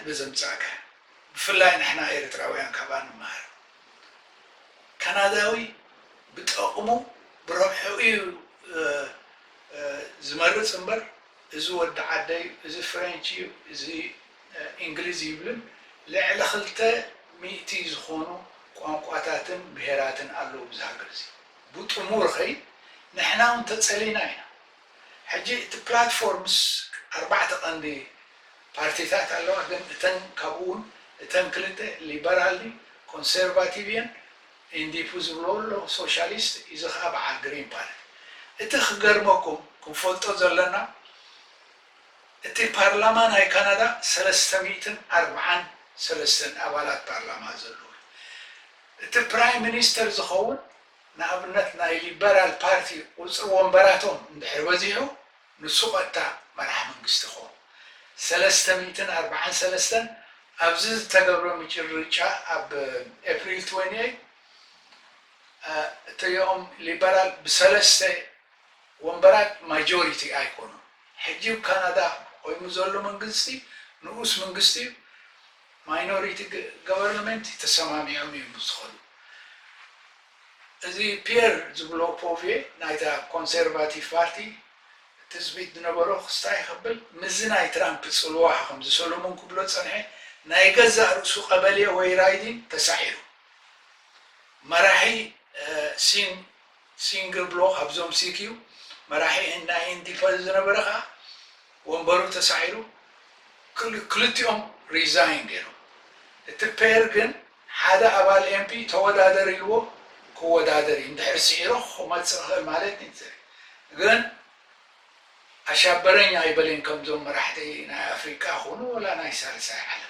ብዘምጻእካ ብፍላይ ንሕና ኤርትራውያን ካብኣ ንመሃር። ካናዳዊ ብጠቕሙ ብረብሑ እዩ ዝመርጽ እምበር፣ እዚ ወዲ ዓደይ፣ እዚ ፍሬንች እዩ፣ እዚ እንግሊዝ ይብልን ልዕሊ ክልተ ሚእቲ ዝኾኑ ቋንቋታትን ብሄራትን ኣለዉ ኣብዚ ሃገር እዚ። ብጥሙር ኸይ ንሕና እውን ተጸሊና ኢና። ሕጂ እቲ ፕላትፎርምስ ኣርባዕተ ቀንዲ ፓርቲታት ኣለዋ፣ ግን እተን ካብኡ እውን እተን ክልተ ሊበራል ኮንሰርቫቲቭ እየን። ኢንዲፑ ዝብሎ ኣሎ ሶሻሊስት፣ እዚ ኸዓ በዓል ግሪን ፓርቲ። እቲ ክገርመኩም ክንፈልጦ ዘለና፣ እቲ ፓርላማ ናይ ካናዳ ሰለስተ ሚእትን ኣርባዓን ሰለስተን ኣባላት ፓርላማ ዘለዎ፣ እቲ ፕራይም ሚኒስተር ዝኸውን ንኣብነት ናይ ሊበራል ፓርቲ ቁፅሪ ወንበራቶም እንድሕር በዚሑ ንሱ ቀጥታ መራሕ መንግስቲ ኸውን። ሰለስተ ሚእትን ኣርባዓን ሰለስተን ኣብዚ ዝተገብረ ምጭርጫ ኣብ ኤፕሪል ትወንቲ ኤይት እቲኦም ሊበራል ብሰለስተ ወንበራት ማጆሪቲ ኣይኮኑን። ሕጂ ኣብ ካናዳ ቆይሙ ዘሎ መንግስቲ ንኡስ መንግስቲ እዩ። ማይኖሪቲ ገቨርንመንት ተሰማሚዖም እዮም ዝኸዱ። እዚ ፒየር ዝብሎ ፖቪየ ናይታ ኮንሰርቫቲቭ ፓርቲ ትፅቢት ዝነበሮ ክስታይ ከብል ምስዚ ናይ ትራምፕ ፅልዋ ከምዚ ሰሎሞን ክብሎ ፀንሐ ናይ ገዛእ ርእሱ ቀበሌ ወይ ራይዲን ተሳዒሩ። መራሒ ሲንግል ብሎክ ኣብዞም ሲኪዩ መራሒ ናይ ኢንዲፐ ዝነበረ ከዓ ወንበሩ ተሳዒሩ ክልቲኦም ሪዛይን ገይሮም። እቲ ፔር ግን ሓደ ኣባል ኤምፒ ተወዳደር ኢልዎ ክወዳደር እዩ። እንድሕር ስዒሩ ክመፅእ ይኽእል ማለት እዩ። ግን ኣሻበረኝ ኣይበልን ከምዞም መራሕቲ ናይ ኣፍሪቃ ኹኑ ወላ ናይ ሳልሳይ ዓለም።